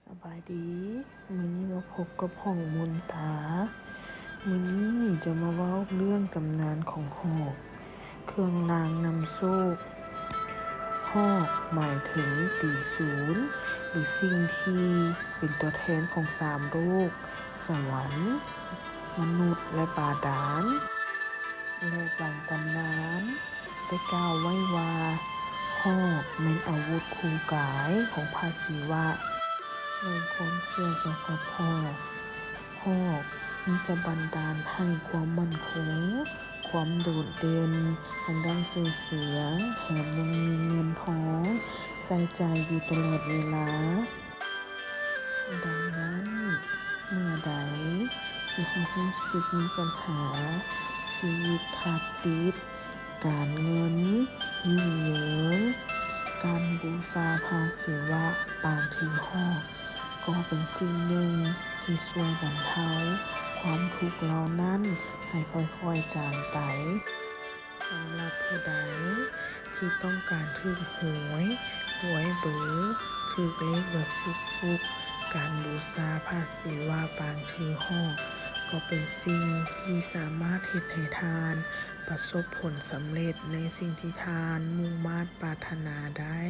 ສະບາຍດີ ມື້ນີ້ມາພົບກັບຫ້ອງມົນຕາ. ມື້ນີ້ຈະມາເວົ້າເລື່ອງຕຳນານຂອງຫອກ ເຄື່ອງລາງນຳໂຊກ. ຫອກໝາຍເຖິງຕີສູນ ຫຼື ສິ່ງທີ່ເປັນຕົວແທນຂອງສາມໂລກ, ສະຫວັນ, ມະນຸດ ແລະ ບາດານ. ແລະ ບາງຕຳນານໄດ້ກ່າວໄວ້ວ່າ ຫອກແມ່ນອາວຸດຄູ່ກາຍຂອງພະສິວະ. ໃນຄວາມເຊື່ອກ່ຽວກັບຫອກ, ຫອກນີ້ຈະບັນດານໃຫ້ຄວາມໝັ້ນຄົງ, ຄວາມໂດດເດັ່ນທາງດ້ານຊື່ສຽງ, ແຖມຍັງມີເງິນທອງໃຊ້ຈ່າຍຢູ່ຕະຫຼອດເວລາ. ດັ່ງນັ້ນ, ເມື່ອໃດທີ່ເຮົາຮູ້ສຶກມີບັນຫາ, ຊີວິດຂາດຕິດ, ການເງິນຫຍຸ້ງເຫຍິງ, ການບູຊາພະສິວະປາງຖືຫອກ ກໍເປັນສິ່ງໜຶ່ງທີ່ຊ່ວຍບັນເທົາຄວາມທຸກເຫຼົ່ານັ້ນໃຫ້ຄ່ອຍໆຈາງໄປ. ສຳລັບຜູ້ໃດທີ່ຕ້ອງການຖືກຫວຍ, ຫວຍເບີ, ຖືກເລກແບບຟຸກໆ, ການບູຊາພະສິວະປາງຖືຫອກ ກໍເປັນສິ່ງທີ່ສາມາດເຮັດໃຫ້ທ່ານປະສົບຜົນສຳເລັດໃນສິ່ງທີ່ທ່ານມຸ່ງມາດປາດຖະໜາໄດ້.